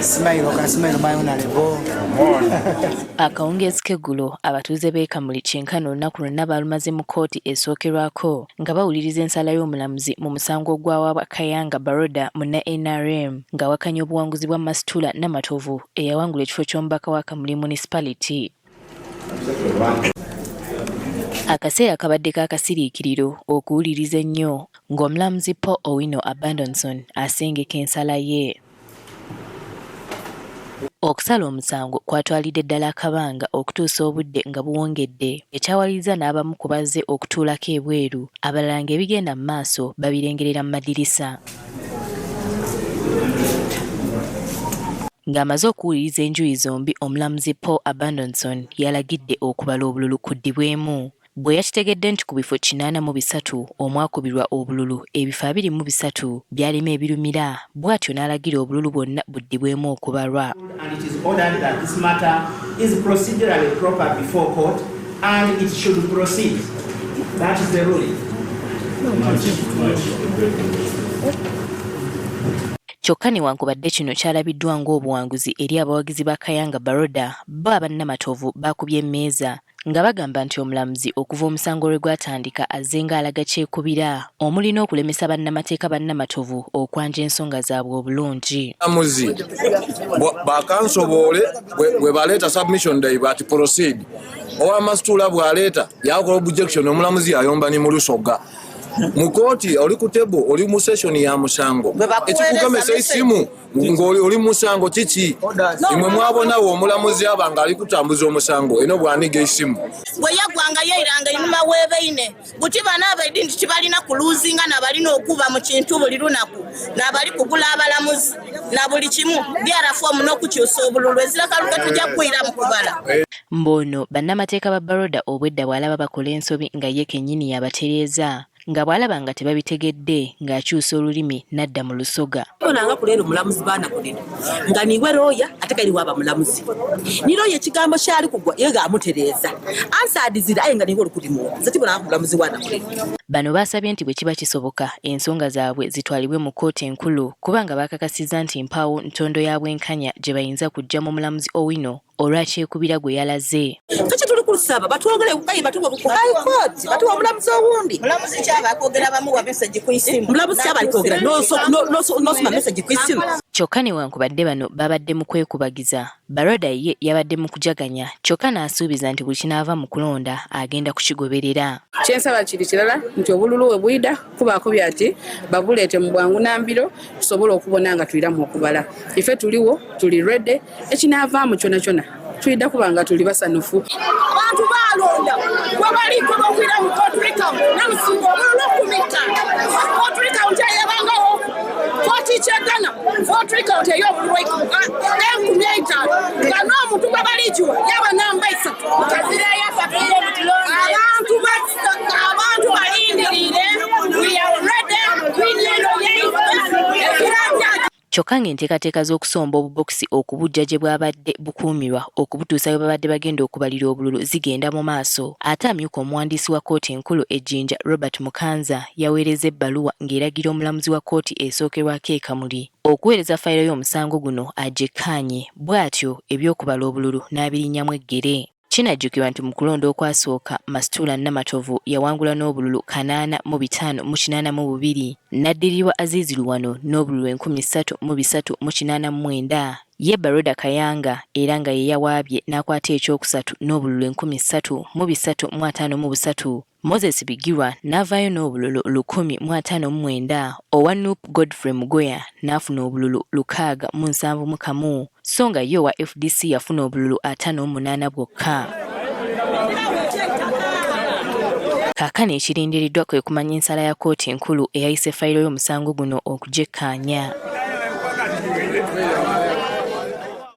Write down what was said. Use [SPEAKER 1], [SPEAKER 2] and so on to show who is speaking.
[SPEAKER 1] Smile, ka smile my honorable.
[SPEAKER 2] Akawungeezi k'eggulo abatuuze b'e Kamuli kyenkana olunaku lwonna baalumaze mu kkooti esookerwako nga bawuliriza ensala y'omulamuzi mu musango ogwawaabwa Kayanga Baroda munna nrm ng'awakanya obuwanguzi bwa Mastula Namatovu eyawangula ekifo ky'omubaka wa Kamuli Municipality. Akaseera kabadde ka kasiriikiriro okuwuliriza ennyo ng'omulamuzi Paul Owino Abandonson asengeka ensala ye. Okusala omusango kwatwalidde ddala akabanga okutuusa obudde nga buwungedde ekyawalirizza n'abamu ku bazze okutuulako ebweru abalala ng'ebigenda mu maaso babirengerera mu madirisa. Ng'amaze okuwuliriza enjuyi zombi omulamuzi Paul Abandonson yalagidde okubala obululu kuddibwemu. Bwe yakitegedde nti ku bifo 83 omwakubirwa obululu, ebifo 23 byalimu ebirumira bw'atyo n'alagira obululu bwonna buddibwemu okubalwa.
[SPEAKER 3] And it is ordered that this matter is procedurally proper before court and it should proceed. That is the ruling.
[SPEAKER 2] Kyokka newankubadde kino kyalabiddwa ng'obuwanguzi eri abawagizi ba Kayanga Baroda, bo aba Namatovu baakubye emmeeza nga bagamba nti omulamuzi okuva omusango lwe gwatandika azzenga alaga kyekubira omuli n'okulemesa bannamateeka ba Namatovu okwanja ensonga zaabwe obulungi.
[SPEAKER 4] Omulamuzi bakansoboole bwe baleeta submission daibwe ati proceed, owa Masituula bw'aleeta yakola objection, omulamuzi ayomba ni mu Lusoga. Mu kooti oli ku table, oli mu session ya musango, ekikugemesa esimu ng'oli oli musango kiki? Imwe mwabonawo omulamuzi aba ng'ali kutambuza omusango eno bw'aniga esimu.
[SPEAKER 5] Bwe yagwanga yeiranga einhuma w'ebaine buti bano abaidi nti tibalina kuluzinga nabalina okuba mu kintu buli lunaku nabali kugula abalamuzi na buli kimu byarafomu n'okukyusa obululu ezira kaluke tujja kwira mu kubala.
[SPEAKER 2] Mbu ono bannamateeka ba Baroda obwedda bw'alaba bakola ensobi nga ye kennyini y'abatereeza nga bw'alaba nga tebabitegedde ng'akyusa olulimi n'adda mu Lusoga.
[SPEAKER 6] Bona nga kuleero mulamuzi baana kunene nga niwe looya ate kairi waba mulamuzi ni looya ekigambo kyali kugwa ye ng'amutereeza ansaadizira aye nga niwe olukuli nze tibona nga mulamuzi waana kunene.
[SPEAKER 2] Bano baasabye nti bwe kiba kisoboka ensonga zaabwe zitwalibwe mu kkooti enkulu kubanga baakakasizza nti mpaawo ntondo ya bwenkanya gye bayinza kuggya mu mulamuzi Owino olwa kyekubira gwe yalaze.
[SPEAKER 6] Kiki tuli kusaba batwongere kukayi batuwe ku high court batuwe omulamuzi owundi.
[SPEAKER 5] Mulamuzi kyaba akwogera bamuwa message ku isimu.
[SPEAKER 6] Mulamuzi kyaba alikwogera nosoma message ku isimu.
[SPEAKER 2] Kyokka newankubadde bano babadde mu kwekubagiza, Baroda ye yabadde mu kujaganya kyokka n'asuubiza nti buli kinaava mu kulonda agenda kukigoberera.
[SPEAKER 7] Kyensaba kiri kirala nti obululu we bwida kubaako byati babuleete mu bwangu na mbiro tusobole okubona nga tuyiramu okubala. Ife tuliwo tuli ready ekinaavaamu kyona kyona twida kuba nga tuli basanufu.
[SPEAKER 8] Abantu balonda gwebaliko bokwira mu kooti namusinga obululu 50 kooti county eyabangawo kooti kyegana kooti county ey'obululu 5000 nga n'omuntu gwe baligiwa yaba namba 3 abantu balindirire we are ready
[SPEAKER 2] Kyokka ng'enteekateeka z'okusomba obubokisi okubuggya gye bwabadde bukuumirwa okubutuusa we babadde bagenda okubalira obululu zigenda mu maaso, ate amyuka omuwandiisi wa kkooti enkulu e Jinja, Robert Mukanza yaweerezza ebbaluwa ng'eragira omulamuzi wa kkooti esookerwako e Kamuli okuweereza fayiro y'omusango guno agyekkaanye bw'atyo eby'okubala obululu n'abirinnyamu eggere. Kinajjukirwa nti mu kulonda okwasooka, Mastuula Namatovu yawangula n'obululu 80582 n'addirirwa Aziz Luwano n'obululu 3389. Ye Baroda Kayanga era nga ye yawaabye n'akwata ekyokusatu n'obululu 3353. Moses Bigirwa n'avaayo n'obululu 1,059, owa nup Godfrey Mugoya n'afuna obululu 671 so nga ye owa fdc yafuna obululu 58 bwokka. Kaakano ekirindiriddwa kwe kumanya ensala ya kkooti enkulu eyayise fayiro y'omusango guno okugyekkaanya.